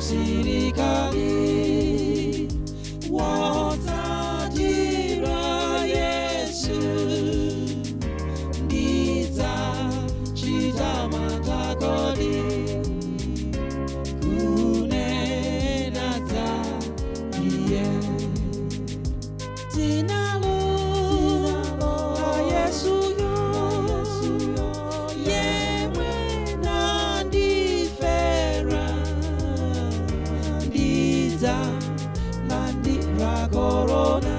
Msilikali wotsatira Yesu, ndidzachita mantha kodi kunena za iye. Dzinalo la Yesuyo, yemwe nandifera, ndidzalandira korona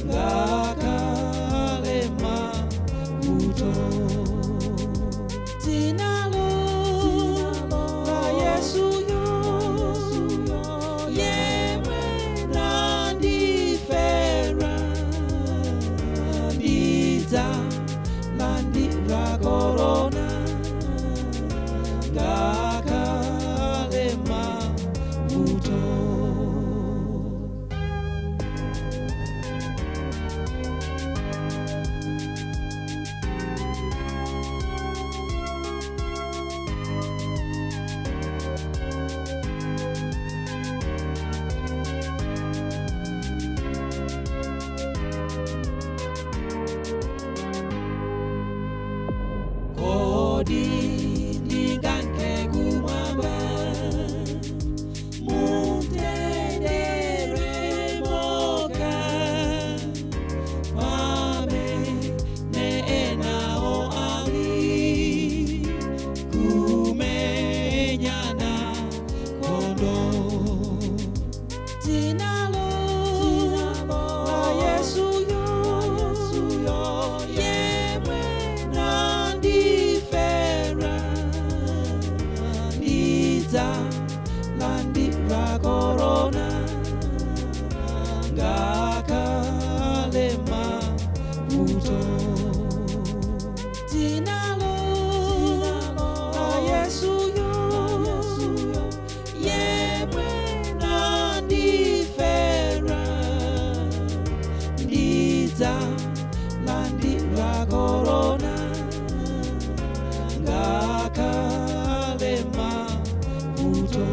ngakhale mavuto. Dzinalo la Yesuyo, yemwe nandifera, ndidzalandira korona ngakhale mavuto. Kodi ndinganke kumwamba mumtendere moka, pamene enawo ali kumenyana nkhondo? Dzinalo la Yesuyo, yemwe nandifera, ndidzalandira korona ngakhale mavuto. Dzinalo la Yesuyo, yemwe nandifera, ndidzalandira korona ngakhale mavuto.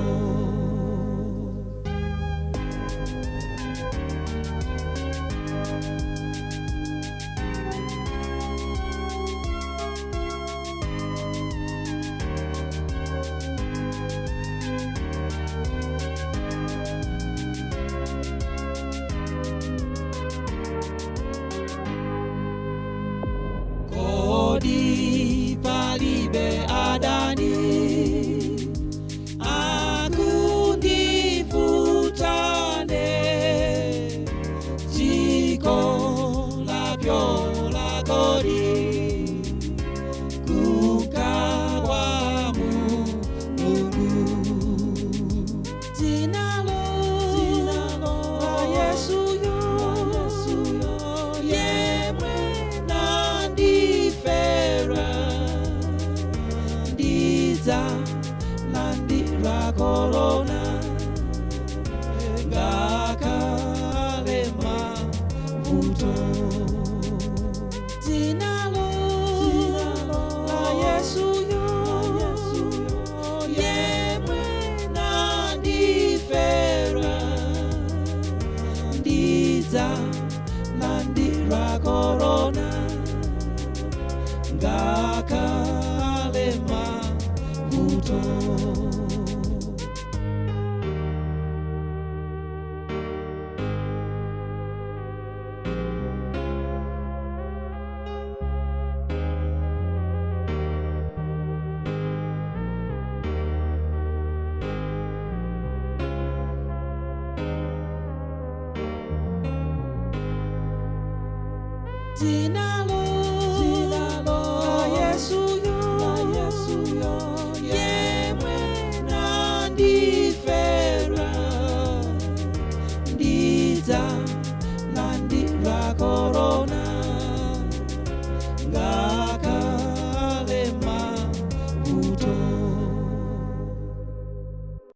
Kodi palibe adani akundivutane, dziko lapyola kodi kunka kwa Mulungu? Dzinalo la Yesuyo, yemwe nandifera, ndidzalandira korona ngakhale mavuto. Dzinalo la Yesuyo, yemwe nandifera, ndidzalandira korona ngakhale mavuto. Dzinalo